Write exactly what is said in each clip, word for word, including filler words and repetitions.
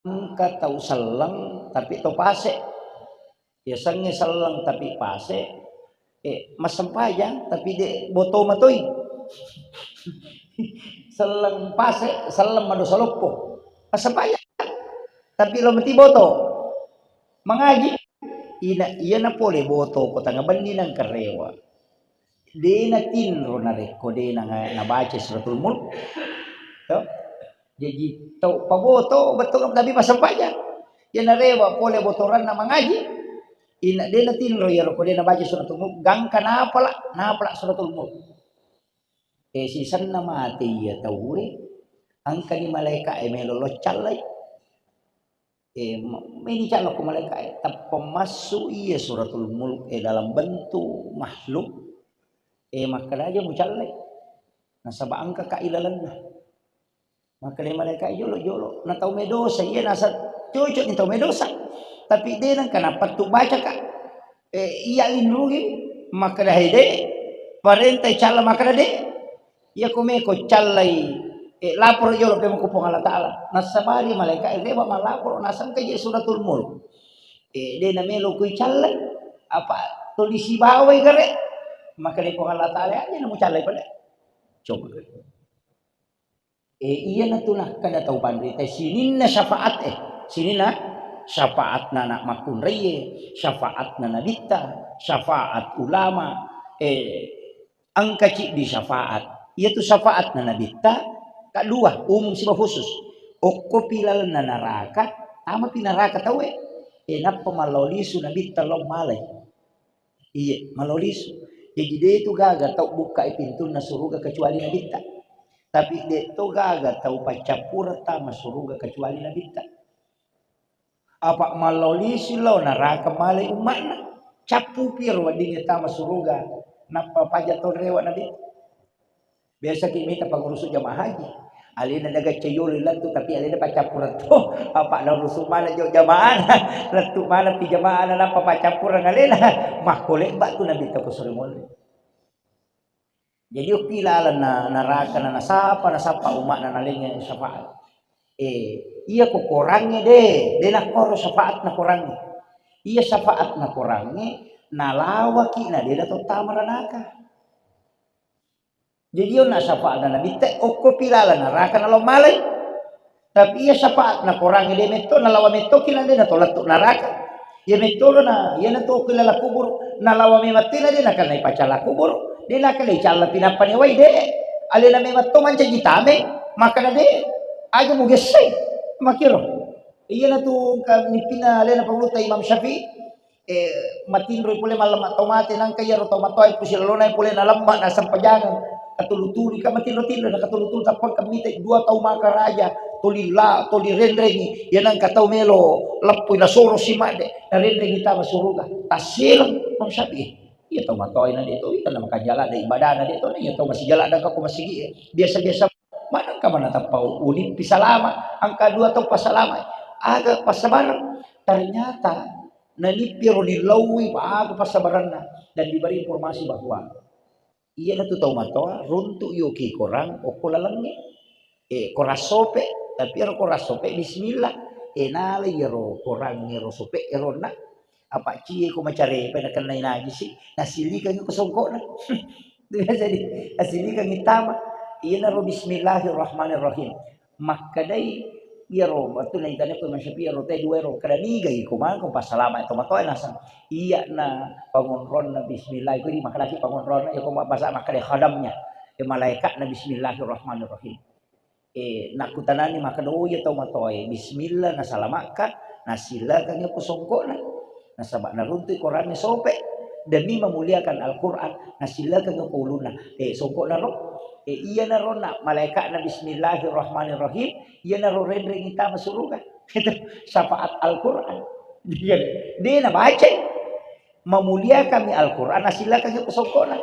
engka tau selleng tapi to pase. Yasengnge selleng tapi pase, eh, massempajang tapi de boto matoi. Selleng pase, selleng madosa loppo. Massempajang. Tapi lo mati boto. Mangaji. Ina, iyana pole boto ko tanga benni nang kerewa. De natinro narekko de na, nabaca Suratul Mulk. To? Jaji tau paboto bettu tapi massempajang. Iya narewa pole botoranna mangaji. Ina de natinro iyaro ko de nabaca Suratul Mulk, gangka napala, napala Suratul Mulk. Eh, sisenna mate iya tauwe, engkani malaeka e melo loccallai. Eh, ma-, meni calla ko malaeka e, tappa massu iya Suratul Mulk e dalam bentuk makhluk. Eh, makkeda aja mucallai. Nasaba engka ka ilalenna. Makkeda malaeka e, "Jolo, jolo, na tau medosa, iya nasa cocok ni tau medosa. Tapi de nengka napattu baca ka." Eh, iya linrungi, makkeda, "He de, parenta calla," makkeda, "De." Iya ko meko callai, eh, lapor jolo pemeng ku Puang Allah Taala. Nassabari malaeka e, "Reba malapor, nasengka je Suratul Mulk. Eh, de namelo kui callai, apa tuli sibawai gare." Makkeda Puang Allah Taala, "Aja namu callai pada." Coba. Eh, iyana tu nakkeda tau panrita sininna syafaat, eh, sininna syafaatna anak makkunraie, syafaatna nabitta, syafaat ulama, eh, engka ciddi syafaat. Iyatu syafaatna nabitta, kaddua, umum siba khusus. Okkopi lalenna naraka, tamapi naraka tauwe. Eh, nappa mallao lisu nabitta lao malai. Iye, malao lisu. Jaji, de tu gaga tau bukkai pintunna suruga kecuali nabitta. Tapi de to gaga tau paccappureng tama suruga kecuali nabitta. Apa mallao lisu lao naraka malai umma'na. Cappupi ro weddingnge tama suruga, nappa paja to rewa nabitta. Biasa ki mita pangurusu jamaah haji. Alena daga cayolo lettu, tapi alena paccappureng to. Apa narusu mana jo jamaahna, lettu mana pi jamaahna, nappa paccappureng alena. Makko lebba tu nabitta ko sore molle. Jadi okki laleng na, naraka na nasapa, nasapa umma'na nalengnge syafaat. Eh, iya ko korangnge de, de nakkoro syafaat na korangnge. Iya syafaat na korangnge, nalawaki na de nato tama ranaka. Jadi, iyona syafaatna nabitta, okkopi laleng naraka nalao malai. Tapi iya syafaatna korangnge de metto, nalawa mettoki na de nato lettu naraka. Iya metto na, iya nato okki laleng kuburu, nalawa memang tena de nakennai pacalla kuburu, de nakennai calla pinappa wai de. Alena memang to mancaji tame, makkeda de, aja mugessai, makkiro. Iyana tu engka nippina alena pangulutta Imam Syafi'i. Eh, matinroi pole mallemma tau mate, nangka iyaro tau matoae pusilalonai pole nalemma nasempajangeng, katulu-tului ka matinro-tinro, nakatulu-tului tappa engka mita dua tau maka raja, toli la, toli renrengi, iya nangka tau melo leppui nasoro si madde, narenrengi tama suruga, tasseleng Imam Syafi'i. Iya tau matoae na de to, iya na makanja ladde ibadana de to, iya tau masija ladde ko masigi e, biasa-biasa maneng ka mana tappa ulippi salama, engka dua tau pasalama, aga passabareng, ternyata Nanippiro nillaui aga passabarenna dan diberi informasi bahwa iyana tu tau matoa runtu yoki korang okko lalengnge. Eh, korang sope, tapi ero korang sope bismillah. Eh, nala iyaro korang ero sope eronna. Apa cie ko macarepa nakennai najisi, nasilikangi ko songkokna. Jadi, nasilikangi tama. Iyanaro bismillahirrahmanirrahim. Makkedai, iyaro wettunna itana ko Imam Syafi'i iyaro te dua ero, kada niga iko mangko passalama to matoa naseng. Iyana pangonronna bismillah, iko di makkedaki pangonronna, iko ma-, bahasa makkeda khadamnya. E, malaikatna bismillahirrahmanirrahim. E, nakkutanani makkeda, oh iya tau matoa e, bismillah nasalamakka, nasilakangi ko songkokna. Nasaba naruntui korangnge sope demi memuliakan Al-Quran, nasilakangi ko ulunna. E, songkokna ro. E, iyanaro na malaikatna bismillahirrahmanirrahim, iyanaro renrengi tama suruga. Itu syafaat Al-Quran. Iya. De nabacai. Memuliakanmi Al-Quran, nasilakangi ko songkokna.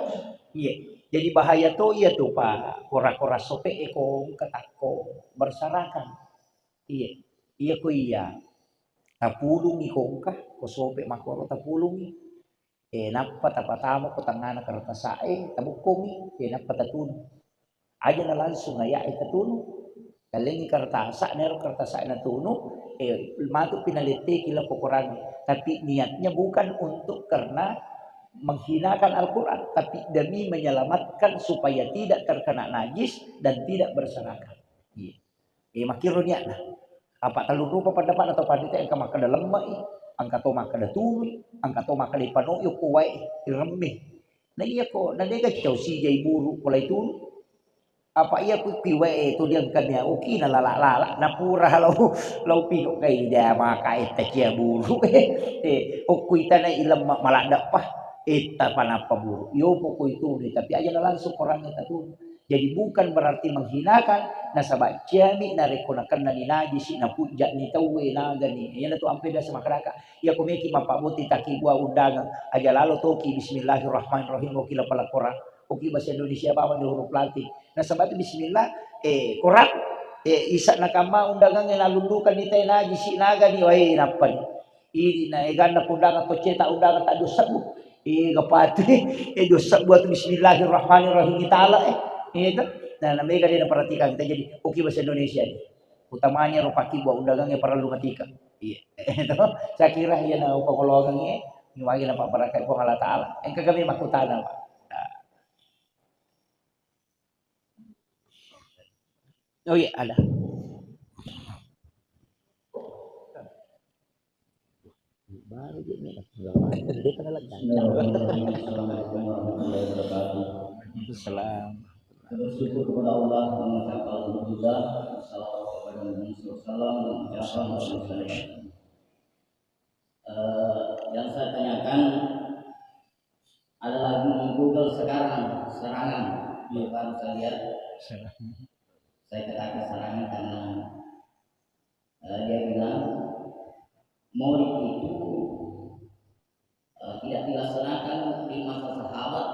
Iya. Jadi bahaya to iya tu pa kora-kora sope e ko engka takko berserakan. Iya. Iya ko iya. Tapulungi ko engka, ko sope makkoro tapulungi. Eh, nappa tapatama ko tengngana kertasa'e, tabukkongi, eh, nappa tatunu. Aja na langsung aya'e tatunu. Talengngi kertasa, nero kertasa natunu, eh, matu pinaletteki lao ko Koran. Tapi niatnya bukan untuk karena menghinakan Al-Quran, tapi demi menyelamatkan supaya tidak terkena najis dan tidak berserakan. Iya. Eh, makkiro niatna. Apa tellu rupa pendapat atau pandita, engka makkeda lemme'i, engka to makkeda tunui, engka to makkeda ipanoi okko wae, iremme. Na iya ko, na dega cau sijai buru ko lai tunu. Apa iya ku ki wae to diangkatnya, oki na lala-lala, na pura lao, lao piko kai dia maka etta cia buru. Eh, okko itana ilemme maladde pa, etta panappa buru. Yo poko itu ni, tapi aja na langsung Korangnge tatunu. Jadi bukan berarti menghinakan, nasaba ciami narekko nakennani najisi, napujjani tauwe nagani. Iyana tu ampe biasa makkedaka, iya ko meki mappabotting takkibua undangan, aja lalo toki bismillahirrahmanirrahim, oki lapala Korang, oki bahasa Indonesia bawang di huruf Latin. Nasaba tu bismillah, eh, Korang, eh, isa nakamma undangangnge nalundukanni tai najisi nagani, wae nappani. Idi na eganna undangan to cetak undangan tak dua sebbu. Eh, gapati, eh, dua sebbu atau bismillahirrahmanirrahim kita ala, eh. Itu. Nah, namanya kan dia perhatikan kita jadi, oke, bahasa Indonesia ni. Utamanya ro pakkibua undangangnge parellu matika. Iya. Itu. Saya kira iya na upangoloangnge, niwagi na pabbarakai Puang Allah Taala. Engka kami makkutana, Pak. Nah. Oh iya, ada. Baru dia ni. Dia kena legang. Bismillahirrahmanirrahim. Assalamualaikum warahmatullahi wabarakatuh. Waalaikumsalam. Bersyukur kepada Allah, mengucapkan alhamdulillah, salawat kepada Nabi sallallahu alaihi wasallam, dan ucapan salam. Eh, yang saya tanyakan, ada lagu di Google sekarang, serangan. Yang baru saya lihat, saya katakan serangan karena, eh, dia bilang, Maulid itu, eh, tidak dilaksanakan di masa sahabat,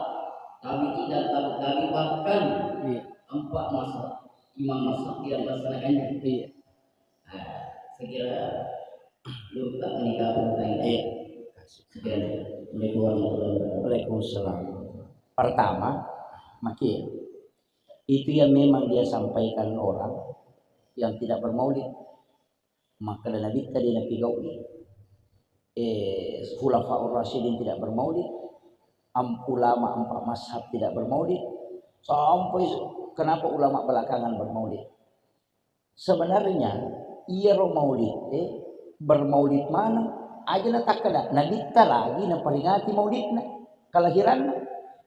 tabi'in dan tabi'ut tabi'in, bahkan Iya. empat masa, imam masa tidak melaksanakannya. Iya. Nah, saya kira lu tak menikah pun lain. Iya. Sekian. Assalamualaikum warahmatullahi wabarakatuh. Waalaikumsalam. Pertama, maki itu yang memang dia sampaikan orang yang tidak bermaulid. Makkeda Nabitta de napigau'i. Eh, Khulafaur Rasyidin tidak bermaulid, am-, ulama empat mazhab tidak bermaulid, sampai se-, kenapa ulama belakangan bermaulid? Sebenarnya, iyaro maulid, eh, bermaulid mana? Aja natakkeda, Nabitta lagi naperingati maulidna, kelahiranna.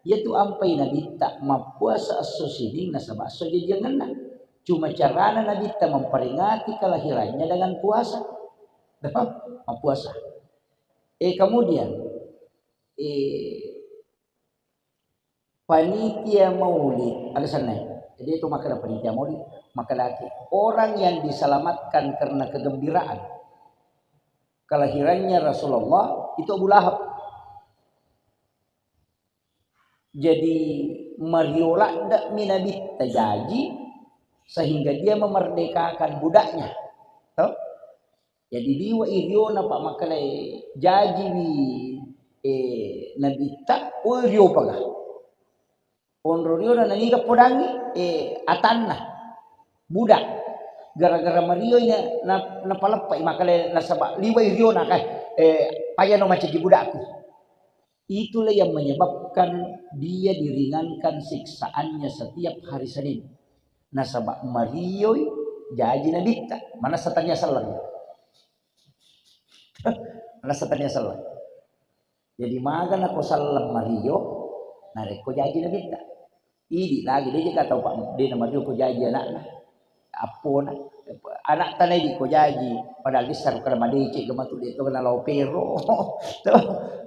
Iyatu ampai Nabitta mappuasa esso siding nasaba esso jajiangenna. Cuma carana Nabitta memperingati kelahirannya dengan puasa. Mappuasa. Eh, kemudian, eh, panitia maulid, ada sana. Jadi itu makkeda panitia maulid, makkedaki, orang yang diselamatkan karena kegembiraan kelahirannya Rasulullah itu Abu Lahab. Jadi, mario ladde'mi Nabitta jaji, sehingga dia memerdekakan budaknya. Toh? Jadi, liwa i riona, Pak, makkalai jajiwi, eh, Nabitta, oh, rio paga. Onro riona naniga podangi, eh, atanna. Budak. Gara-gara marioi na, na, napaleppai, makkalai nasaba liwa i riona, kai, eh, pajano macaji budakku. Itulah yang menyebabkan dia diringankan siksaannya setiap hari Senin. Nasaba marioi jaji Nabitta, manessa tania selleng. Manessa tania selleng. Jadi maga nako selleng mario, narekko jaji Nabitta. Idi lagi, de jeka tau, Pak, de namario ko jaji anakna. Appona. Anakta na idi ko jaji, padahal dessa ro kada madeceng ga matu, de to kena lao pero. To,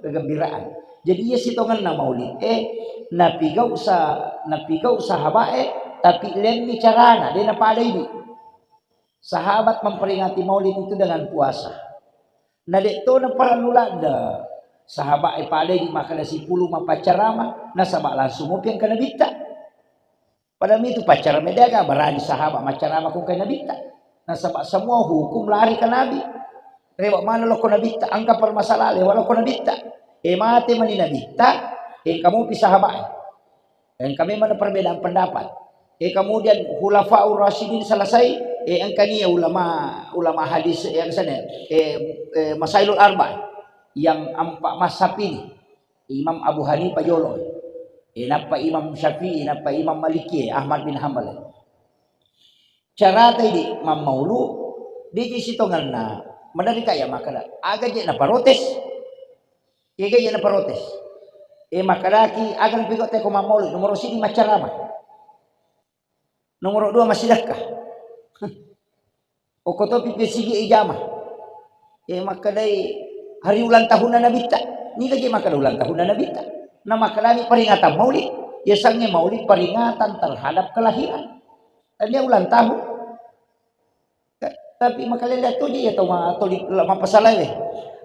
kegembiraan. Jadi iya sitongenna maulid e, napigau sa-, napigau sahabat e, tapi lemmi carana, de napada idi. Sahabat memperingati maulid itu dengan puasa. Na de to naparellu ladde. Sahabat e pada idi makkeda sipulung mapaccarama, nasaba langsung mopi engka Nabitta. Padahal itu paccarama de aga barani sahabat maccarama ko engka Nabitta. Nasaba semua hukum lari ke Nabi. Rewe mana lokko Nabitta, engka permasalahan lewa lokko Nabitta. E mate mani Nabitta, engka mopi sahabat e. Engka memang perbedaan pendapat. E, kemudian Khulafaur Rasyidin selesai, Eh, engkani ulama, ulama hadis yang sana, eh, eh, Masailul Arba, yang empat mazhab ini, Imam Abu Hanifah jolo, eh, nappa Imam Syafi'i, nappa Imam Maliki, Ahmad bin Hambal. Carata idi mammaulu, diji sitongenna, maderika ya makkeda, aga je naparotes, kega je naparotes. Eh, makkedaki, aga napigau te ko mammaulu, nomoro sidi maccarama. Nomoro dua massidakka. Okko topi pesigi ijama. Eh, makkedai hari ulang tahunna Nabitta. Niga je makkeda ulang tahunna Nabitta. Na makkedani peringatan maulid. Ya sange maulid peringatan terhadap kelahiran. Dan dia ulang tahun. Tapi makalele toji ya tau ma-, toli-, la-, mappasalae.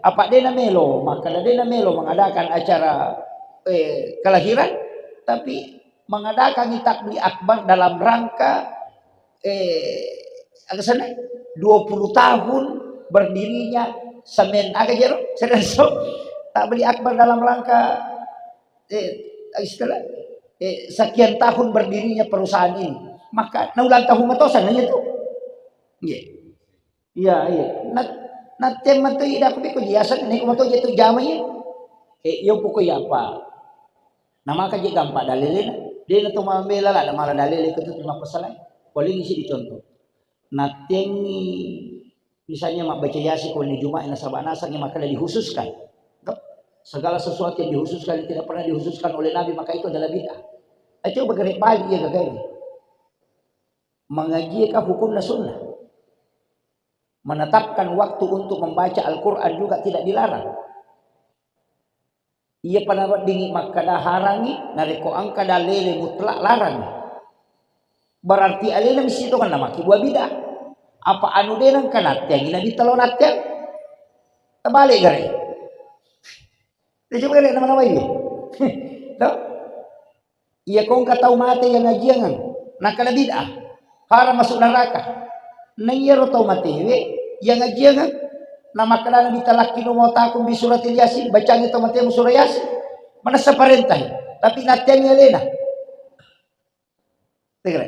Apa de namelo, makkeda de namelo mengadakan acara, eh, kelahiran, tapi mengadakan tabligh akbar dalam rangka, eh, aga sana, dua puluh tahun berdirinya semen, aga jero, sereso, tabligh akbar dalam rangka, eh, istilah, eh, sekian tahun berdirinya perusahaan ini. Maka na ulang tahun matosa nanya tu. Iya. Iya, iya. Na, natteng matu ida ku beko jiaseng, ne ko matu je tu jama iya. Eh, iyo poko iya apa. Na maka je gampa dalilena. De na to mambela la, mala dalile ko tu mappasala. Paling isi dicontoh. Nattengi misalnya mabbaca Yasin ko wenni Jumat, nasaba naseng makkeda dikhususkan. Segala sesuatu yang dikhususkan, yang tidak pernah dikhususkan oleh Nabi, maka itu adalah bid'ah. Eh, coba gare bali iya gagawe. Mengaji ka hukumna sunnah. Menetapkan waktu untuk membaca Al-Quran juga tidak dilarang. Iya pada weddingi makkeda harangi, narekko engka dalele mutlak larang. Berarti alena misi tongenna makkibua bid'ah. Apa anu de nengka natteangi Nabitta lo natteang? Tabale gare. Coba gare nama-namai. To? Iya ko engka tau mate yang ngajiangan, nakkeda bid'ah, haram masuk neraka. Na iyaro tau matewe yang ngajiangan, na makkeda Nabitta lakkinu mautakum bi suratil Yasin, bacangi tau matemu surah Yasin. Manessa parentah, tapi natteangi alena. Tegere.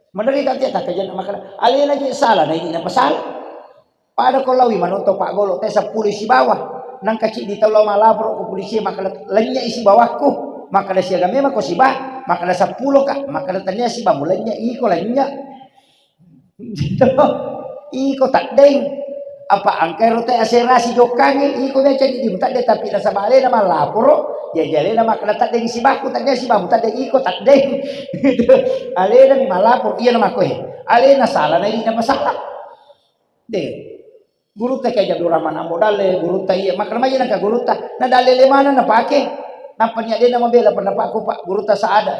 Maderri ka tia takkajanna makkeda, alena je sala na idi napasala. Pada ko laowi manontong paggolo te seppulo sibawa. Nangka ciddi tau lao malaporo ko polisi makkeda, lennye sibawakku. Makkeda siaga memang ko siba, makkeda seppulo ka, makkeda tania siba mulennye iko lennye. Iko taddeng. Apa engka ero te aserasi jokkangngi, iko biasa di, di taddeng, tapi nasaba alena mallaporo, jaji alena makkeda taddeng sibaku, taddeng sibamu, taddeng iko taddeng. Alena mi mallaporo, iya namakkoe. Alena sala na idi napasala. De. Gurutta Kiai Abdul Rahman Ambo Dalle, gurutta iya, makkeda maja nangka gurutta, na dalele mana napake. Nappa nia de namabela pendapatku, Pak, gurutta Saada.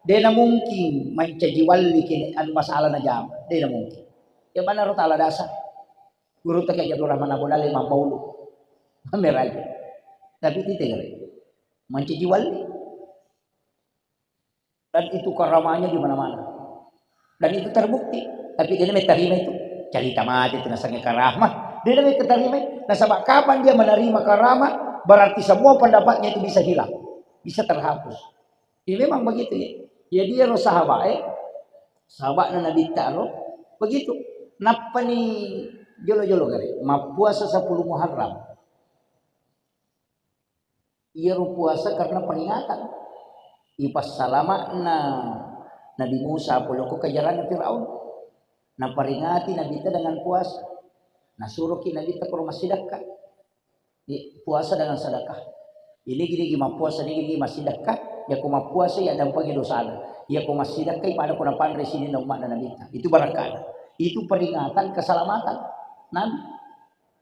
De namungkin mancaji walli kene anu masalah najama. De namungkin. Ya bana ro tala dasa. Gurutta Kiai Abdul Rahman Ambo Dalle mammaulu. Meraja. Tapi tite gare. Mancaji walli. Dan itu karamahnya di mana-mana. Dan itu terbukti. Tapi dia menerima itu. Cerita mati itu nasanya karamah. Dia menerima. Nasaba kapan dia menerima karamah, berarti semua pendapatnya itu bisa hilang. Bisa terhapus. Ya memang begitu ya. Jadi ya sahabat eh. Sahabatna Nabitta ro. Begitu. Nappani jolo-jolo gare. Mappuasa sepuluh Muharram. Iyaro puasa karena peringatan. Ipassalama'na Nabi Musa pole ko kejaranna Firaun. Naperingati Nabitta dengan puasa. Nasuroki Nabitta koro massidakka. Di, puasa dengan sedekah. Ini gini gini mappuasa, ini gini massidakka. Ya ko mappuasa ya dampagi dosana. Ya ko massidakka ipada ko napanre sininna umma'na Nabitta. Itu barakana. Itu peringatan keselamatan Nabi.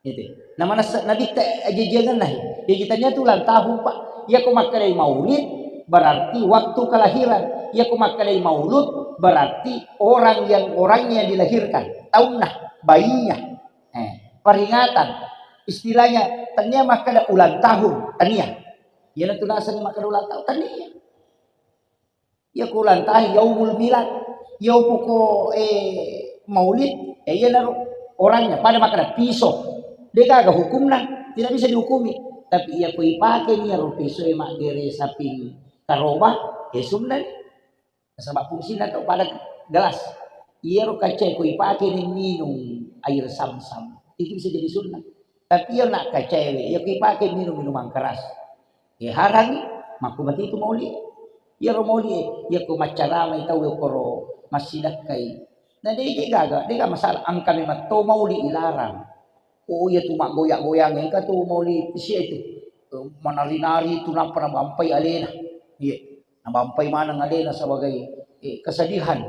Itu. Namanessa Nabitta ajajiangenna he. Jadi tania tu ulang tahun, Pak. Iya ko makkedai maulid, berarti waktu kelahiran. Iya ko makkedai maulud, berarti orang yang, orangnya yang dilahirkan. Taunna, bayinya. Eh, peringatan. Istilahnya, tania makkeda ulang tahun. Tania. Iya tu naseng makkeda ulang tahun. Tania. Iya ko ulang tahun, yaumul milad, iya poko, eh, maulid, eh, iya naro orangnya pada makkeda piso. Degaga hukumna, tidak bisa dihukumi. Tapi iya ko ipake ni ro piso e maggere saping karoba, eh, sunna ni. Nasaba fungsina to pada gelas. Iyaro kacae ko ipake ni minung air samsam, itu bisa jadi sunnah. Tapi iya nak kacae we, iya ko ipake minum minuman keras, eh, harangi, makku mati itu mauli. Iyaro mauli, iya ko maccaramai tau koro massidakkai. Nah, de gaga, de gaga masalah, angka memang to mauli ilarang. Oh, iya tu maggoyang-goyang, engka tu mauli sia itu. Eh, manari-nari tu nappa nabampai alena. Iya. Nabampai maneng alena sebagai, eh, kesedihan.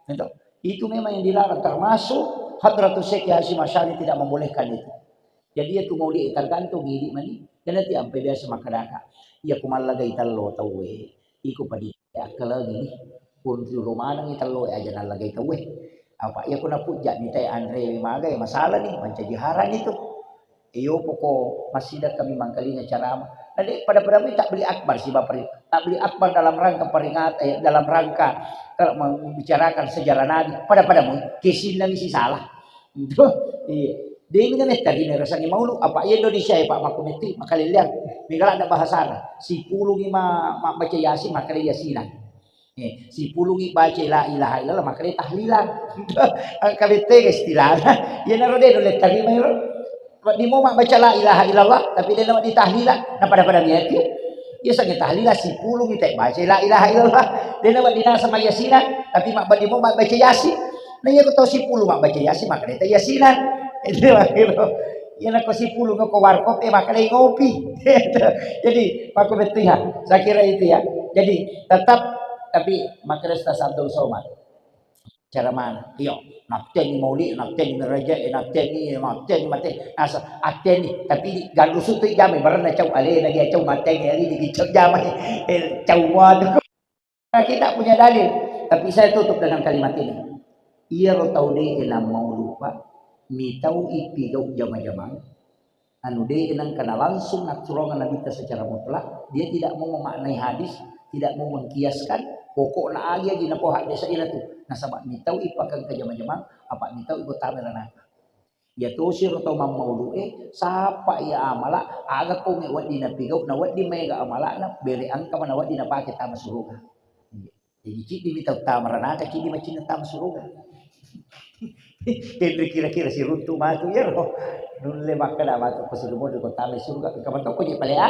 Gitu. Itu memang yang dilarang, termasuk Hadratus Syekh Hasyim Asy'ari tidak membolehkan itu. Jadi, iya tu mauli tergantung idi mani. Dan nanti ampe biasa makkadaka, iya ku mallagai tello tauwe, iko padi akkalengi ni. Pun riolo manengi tello aja nallagai tauwe. Apa iya ku napujja ni te anre magai masalah ni, mancaji harang itu. Iyo poko massidakka mi mangkalinga ceramah. Na de pada-pada mi tabligh akbar sibawa peri-, tabligh akbar dalam rangka peringat-, eh, dalam rangka kalau membicarakan sejarah Nabi, pada-pada mu kesinna mi si salah. Iya. De mi na mettarima rasangi maulu, apa iya Indonesia ya Pak makku metti makalelleang. Mega ladda bahasana. Sipulungi ma-, mabbaca Yasin, makkeda Yasinan. Eh, sipulungi baca la ilaha illallah, makkeda tahlilan. Kabettega istilahna. Iyanaro de nulle tarima ero. Wedding mo mabbaca la ilaha illallah, tapi de nawedding tahlilan, na pada-pada miati. Iya sange tahlilan sipulungi te baca la ilaha illallah. De nawedding nasama Yasinan, tapi mabbadi mo mabbaca Yasin. Na iya ko tau sipulung mabbaca Yasin, makkeda te Yasinan. Itu makiro. Iya nako sipulung ko warkop, eh, makkeda ngopi. Jadi, makku bettu ya. Saya kira itu ya. Jadi, tetap, tapi makkeda Ustaz Abdul Somad. Cara mana? Iyo, natteni mauli, natteni meraja, eh, natteni, natteni mate, asa, atteni, tapi di, galusu tu jamai, barenna cau alena, dia cau mateng, ali di cau jamai, eh, cau muadu. Kita punya dalil, tapi saya tutup dengan kalimat ini. Iyaro tau de enang maulu, Pak, mitau ipigau jama-jamang, anu de nengka na langsung natturungan Nabitta secara mutlak, dia tidak mau memaknai hadis, tidak mau mengkiaskan, pokokna agi-agi napoha desa ina tu, nasaba mitau ipakengka jama-jamang, apa mitau iko tama ranaka. Ya tosi ro tau mammaulu'e, sapa iya amala, aga konge wedding napigau, na wedding maega amala'na, bere engka mana wedding napake tama suruga. Jadi, ciddi mi tau tama ranaka, ciddi macinna tama suruga. Kenri kira-kira siruntu matu iyaro. Nulle makkeda matu ko siruntu ko tama suruga, engka mato ko je palea.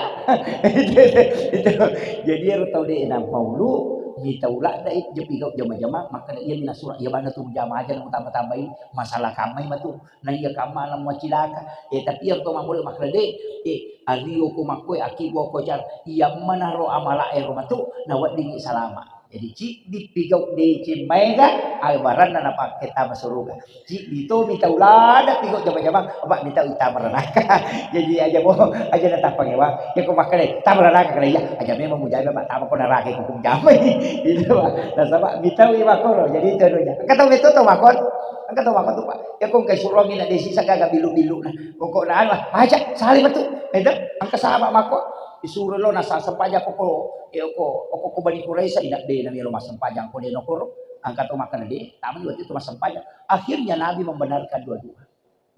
Itu. Jadi iyaro tau de na maulu, mi tau ladda i, je pigau jama-jama, makkeda iya mina sura, iya bana tu jama aja na tamba-tambai, masalah kamai matu. Na iya kamma na muacilaka. Eh, tapi iyaro to mammula makkeda de, eh, ario ko makkoe, akibua ko jar, iya manaro amala ero matu, na weddingi salama. Jadi, ciddi pigau deceng maega, albaranna napake tama suruga. Ciddi tomi tau lada pigau jama-jamang, apa mitau itama ranaka. Jadi, aja mo, aja natappa ngewa. Ya ko makkeda, tama ranaka kena iya, aja memang mujama, apa tama ko naraka ko mujama. Itu, nasaba mitau i makoro. Jadi, itu anunya. Engka tau metto to makon. Engka tau makon tu, Pak. Ya ko engka suruangi na desi sagaga bilu-bilu na. Pokokna anu, aja, sali matu. Itu, engka sahabat makko. Isuro lo nasa sempajang ko, ko, ya ko, ko, ko Bani Quraisy, ina de nami lo massempajang ko de nokoro. Angka to makkeda de, tama ni waktu itu massempajang. Akhirnya Nabi membenarkan dua-dua.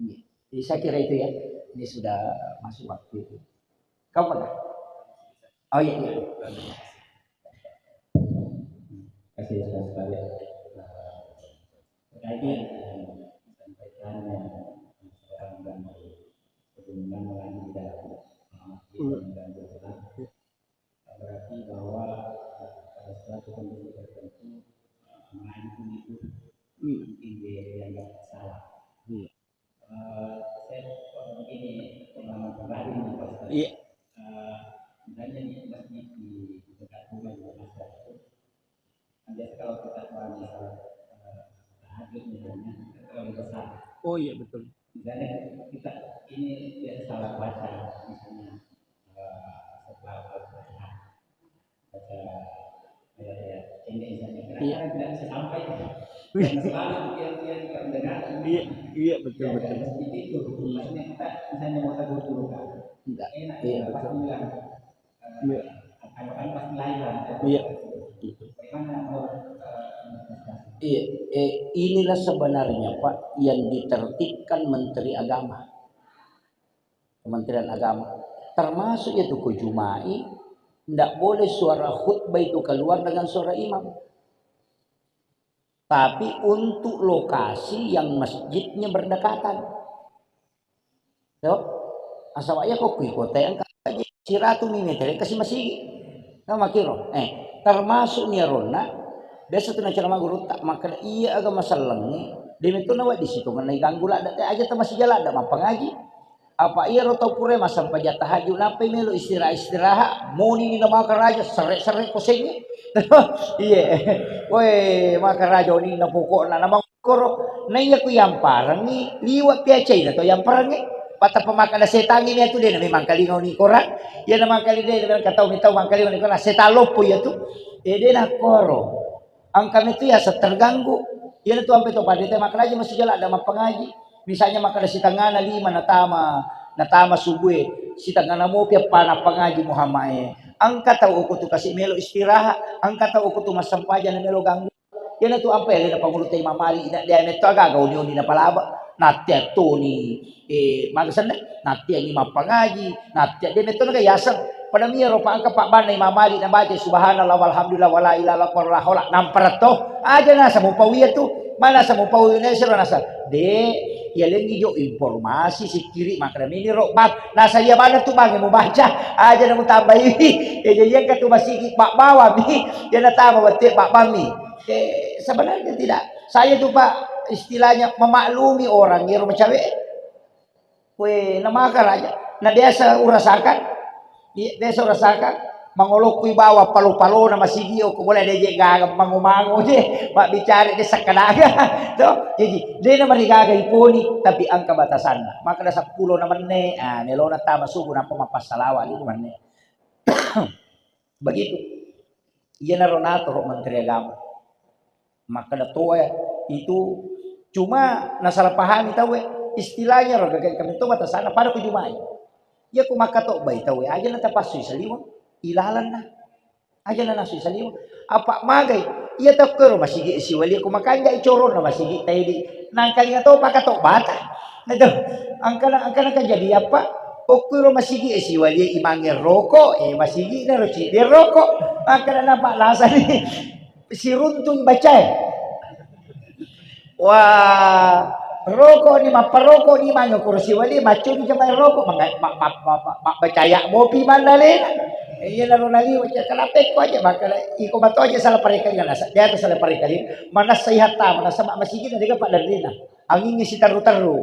Iya. Jadi saya kira itu ya, ini sudah masuk waktu itu. Kau mana? Oh iya, iya. Kasih sekali. Terkait dengan disampaikan seorang dan sebelumnya melanjutkan, eh, dan berarti bahwa, eh, pada suatu kondisi tertentu, eh, mancing itu mungkin dia dianggap salah. Iya. Eh, saya, eh, begini, pengalaman pribadi nih, Pak Ustaz. Iya. Eh, misalnya di masjid di dekat rumah juga masih ada. Kan biasa kalau kita, kalau misalnya, eh, tahajud misalnya, terlalu besar. Oh iya, betul. Misalnya kita ini biasa salah baca, misalnya, eh, setelah Al-Fatihah, baca, ya, ya, pendek misalnya. Iya. Kadang-kadang tidak bisa sampai. Iya. Karena selalu dia, dia tidak mendengar. Iya, iya, betul, ya, betul. Seperti itu. Maksudnya kita misalnya mau tegur guru kan. Enggak. Enak, iya, ya, betul. Pasti bilang, Iya. Iya. Iya, eh, inilah sebenarnya, Pak, yang ditertibkan Menteri Agama. Kementerian Agama. Termasuk itu ko Jumai, ndak boleh suara khutbah itu keluar dengan suara imam. Tapi untuk lokasi yang masjidnya berdekatan. To? Nasaba iya ko kui kota engka siratu mi meter kasi masigi. Na makkiro, eh, termasuk ni aronna, biasa tu nacerama gurutta, makkeda iya aga masellengnge, de metto nawedding sitongenna iganggu ladde, te aja ta masija ladde mappangaji. Apa iyaro tau pura massempajang tahajud, nappai melo istirahat-istirahat, moni ni namaka raja, serre-serre kosengnge. Iye. Woi, maka raja oni na pokokna, namang Koro, naiya ku yamparengngi, liwe' pi acaina to yamparengngi. Patappa makkeda setangngi mi atu de na memang kalinga oni korang. Iya na mangkali de na katau mi tau mangkali oni korang setang loppo iya tu. Eh, de na koro. Engka mi tu yaseng terganggu. Iya na tu ampe to pada te makkeda aja masija ladde mappangaji. Misalnya makkeda sitengngana lima natama, natama subue, sitengngana mopi appa nappangaji Muhammad e. Engka tau okko tu kasi melo istirahat, engka tau okko tu massempajang na melo ganggu. Iyanatu ampai alena pangulutta Imam Malik, ina de metto aga-aga oni-oni napalaba. Nattea toni, eh, maga senna, natteangngi mappangaji, nattea de metto naga yaseng. Pada miyaro pa engka pabbanna Imam Malik nabaca subhanallah walhamdulillah wala ilaha illallah wala haula, nampara to. Aja nasa mupau iya tu. Mana sa mupau iya sira nasa. De, yalengngi jo informasi sikkiri makkeda mini ro bang. Nasa iya bana tu bang mubaca. Aja na mutambai. Eh, jadi engka tu masigi pabbawami. Iya natama wette pabbami. Eh, sebenarnya tidak. Saya tu, Pak, istilahnya memaklumi orang iyaro macawe. We, namaka raja. Na biasa urasakan. Iya, biasa urasakan. Mangolokkui bawa palo-palona masigi okko bola de je gaga mango-mango je. Mabbicara de sakkadaga. To, jadi de na marigaga iponi, tapi engka batasanna. Makkeda seppulo na menne, ah, melona tama subuh nappa mappassalawa liku menne. Begitu. Iyanaro natoro Menteri Agama. Makkeda toa itu cuma nasalah pahami tauwe. Istilahnya ro gaga kami to batasanna pada ku jumai. Iya ku makkatobbai tauwe aja na tapassui saliweng ilalanna. Aja na nasui saliweng. Apa magai? Iya tau kero masigi siwali ku makanja corona masigi taidi. Nangkalinga to pakato bata. Nah, itu, angkana, angkana kajadi apa? Okkuro masigi e siwali imangnge roko, eh, masigi na roci de roko. Angkana napa lasani siruntung bacae. Wah, roko ni mapparoko ni mangnge kuro siwali macuni jamae roko mabacaya mopi mandalena. Iya naro naliwa cakala pekko aja makala iko mato aja salah parekali nasa. Dia tu salah parekali. Manassa ihatta, manassa ma masigi na dega padarrina. Angingnge siterru-terru.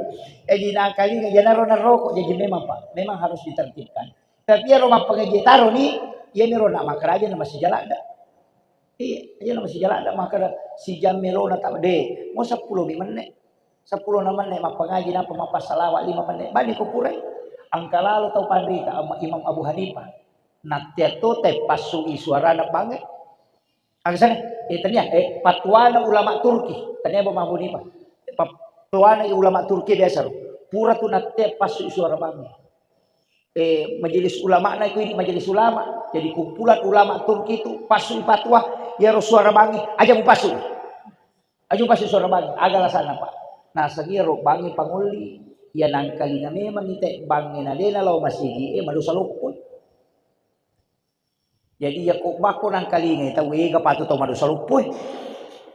Jadi nangkalinga iyanaro naroko, jadi memang, Pak, memang harus ditertibkan. Tapi iyaro mappangaji taroni, iyaniro na makkaraja na masija ladde. Iya, iya na masija ladde makkeda sijam melona ta de, mo seppulo mi menne. Seppulo na menne mappangaji nappa mappasalawa lima menne. Bani ko purai. Angka lalo tau panrita Imam Abu Hanifah. Nattea to te passui suarana bangnge. Aga sana, eh, tania, eh, patuana ulama Turki, tania Imam Abu Hanifah. Patuana ulama Turki biasa ro. Pura tu nattea passu suara bangnge. Eh, majelis ulama na itu ini majelis ulama. Jadi kumpulan ulama Turki itu passu fatwa, ya ro suara bangnge, aja mu passu. Aja mu passu suara bangnge, aga lasana, Pak. Nasengi ro bangnge pangolli, ya nangkalinga memang ite bangnge na dena lao masigi, eh, madosa loppo. Jadi iya ko bako nangkalingai tau ega patu tau madosa loppo e.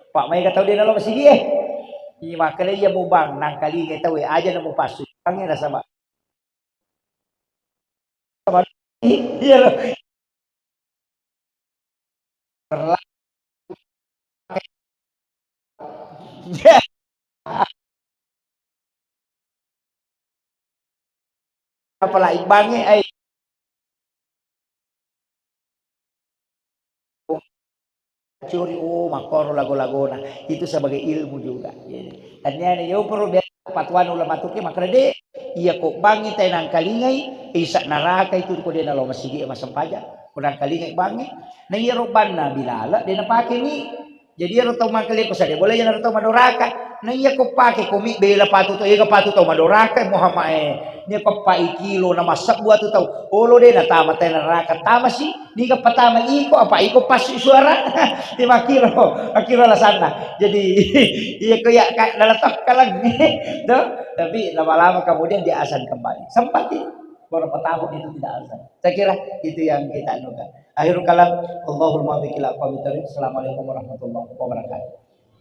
Pak maega tau de nalo masigi e. Iya makkeda iya mubang nangkalingai tau e aja na mupassu. Bangnge nasaba. Iya lo. Apalagi bangnge ai. Curi, oh, makkoro lago-lagona. Itu sebagai ilmu juga. Jadi, taniana yo perlu biasa patuan ulama tuke makkeda de, iya ko bangnge tai nangkalingai, isa neraka itu ko de nalo masigi massempajang. Ko nangkalingai bangnge. Na iya ro banna bilala de napake mi. Jadi iyaro tau mangkalinga ko sade bola iyaro tau madoraka. Na iya ko pake ko mi bela patu tau, ega patu tau madoraka Muhammad e. Nia ko pai kilo na massebbu atu tau. Olo de na tama tena neraka tamasi. Niga patama iko apa iko passu suara. Di makkiro, makkiro alasanna. Jadi iya ko ya ka dalam tokkalang. Tuh, tapi lama-lama kemudian dia azan kembali. Sempat sih beberapa tahun itu tidak azan. Saya kira itu yang kita anukan. Akhirul kalam, Allahul muwaffiq ila aqwamit thariq. Assalamualaikum warahmatullahi wabarakatuh.